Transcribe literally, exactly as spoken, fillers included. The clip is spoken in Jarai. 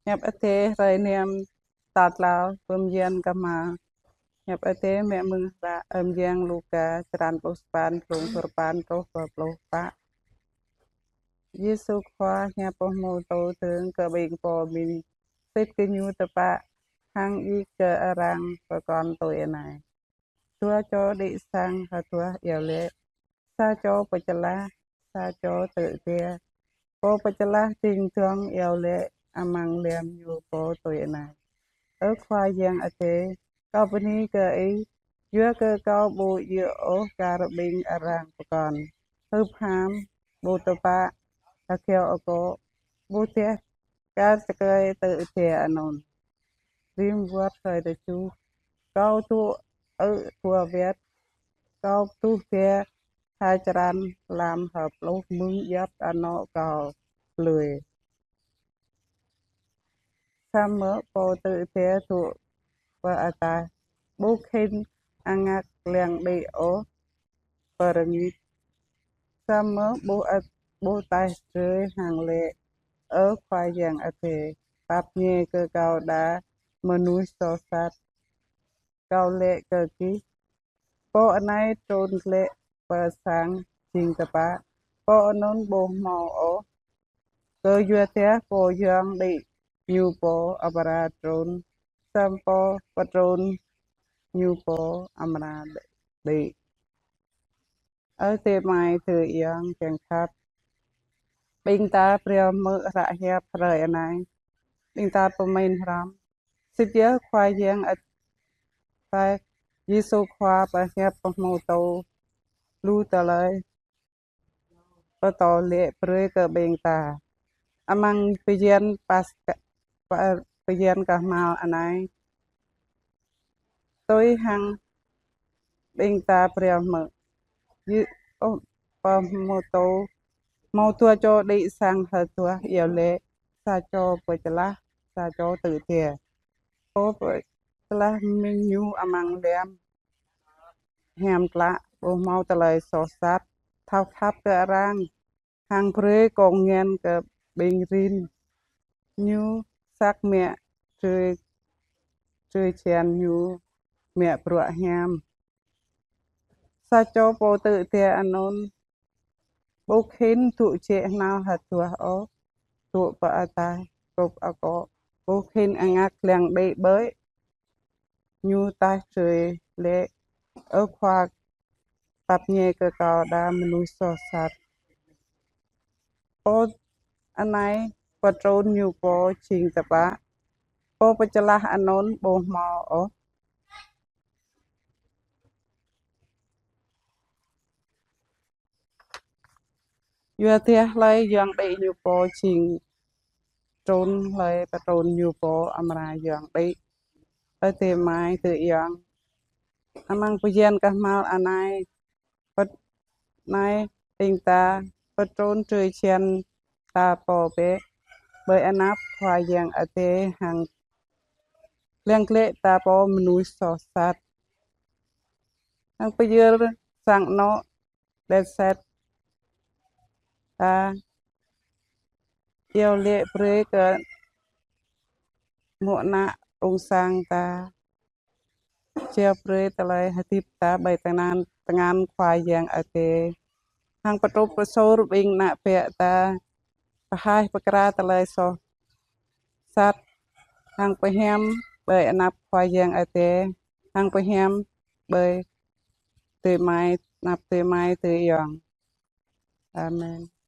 Hiăp Adai hrơi năm tal klâo, bơyan kơhma̱l. Hiăp Adai mơ̆ng hră Ơi Yang Luka, črăn pluh sapăn, tlung duapăn truh pơ pluh pă. Yêsu Khua hiăp pơhmutu dơ̆ng kơ ƀing pô mĭn, sĭt kơ Ñu tơpă hăng djik kơ arăng pơkŏn tui anai: Dua čô đĭ sang hơduah iâu laĭ, sa čô pơčơlah, sa čô tŭ jia. Pô pơčơlah jing dŏng iâu laĭ amăng lăm ñu pô tui anai: Ơ Khua Yang Adai, kâo bơni kơ Ih, yua kơ kâo ƀu djơ̆ ôh kar ƀing arăng pơkŏn, hưp ham, ƀu tơpă, hơkeo akŏ, ƀu djă kar tơkai tŭ jia anŭn. Rĭm wơ̆t hrơi tơjuh, kâo dŏ ư̆ dua wơ̆t, kâo tuh jia ha črăn lăm hơpluh mơ̆ng djŏp anŏ kâo lui. Samơ̆ pô tŭ jia dŏ pơ ataih, ƀu khĭn angak lăng đĭ ôh pơ rơngit. Samơ̆ ƀuh at-, ƀuh taih drơi hăng laĭ: Ơ Khua Yang Adai, pap ñe kơ kâo đa mơnuih soh sat. Kâo laĭ kơ gih, pô anai trŭn glaĭ pơ sang jing tơpă, pô anŭn ƀu hmâo ôh. Kơyua dah pô yŏng đĭ ñu pô amra trŭn, samơ̆ pô pơtrŭn ñu pô amra đĭ. Ơ adơi amai adơi ayŏng kiăng khăp, ƀing ta phrâo hmư̆ hră hiăp hrơi anai, ƀing ta pơmĭn hrŏm, sĭt yơh Khua Yang Adai, Yêsu Khua pơhiăp pơhmutu lu tơlơi pơtô laĭ brơi kơ ƀing ta amăng bơyan Paskha, bơ-, bơyan kơhma̱l anai. Tui hăng ƀing ta phrâo hmư̆, Yê-, ôh, pơhmutu, hmâo dua čô đĭ sang hơduah iâu laĭ, sa čô pơčơlah, sa čô tŭ jia. Pô pơčơlah mĭn ñu amăng lăm hiam klă, ƀu hmâo tơlơi soh sat, thâo khăp kơ arăng, hăng brơi kông ngăn kơ ƀing rin. Ñu săk mă drơi, drơi jăn ñu mă bruă hiam. Sa čô pô tŭ jia anŭn ƀu khĭn dŏ jĕ hnal hơduah ôh, dŏ pơ ataih, hưp akŏ, ƀu khĭn angak lăng đĭ ƀơi. Ñu taih drơi laĭ: Ơ Khua, pap ñe kơ kâo đa mơnuih soh sat. Pô anai pơtrŭn ñu pô jing tơpă, pô pơčơlah anŭn ƀu hmâo ôh. Yua dah hlơi yŏng đĭ ñu pô jing trŭn, hlơi pơtrŭn ñu pô amra yŏng đĭ. Ơ adơi amai adơi ayŏng, amăng bơyan kơhma̱l anai, pơt-, anai ƀing ta pơtrŭn drơi jăn ta pô bĕ, ƀơi anăp Khua Yang Adai hăng lăng glaĭ ta pô mơnuih soh sat. Hăng pơyơr sang anŏ đet sĕt ta, iâu laĭ brơi kơ mơ̆ng ană ƀôn sang ta, jao brơi tơlơi hơdip ta ƀơi tơngan, tơngan Khua Yang Adai. Hăng pơtrŭp pơsur ƀing ană bă ta, pơhaih pơkra tơlơi soh sat, hăng pơhiam ƀơi anăp Khua Yang Adai, hăng pơhiam ƀơi adơi amai, anăp adơi amai adơi ayŏng. Amen.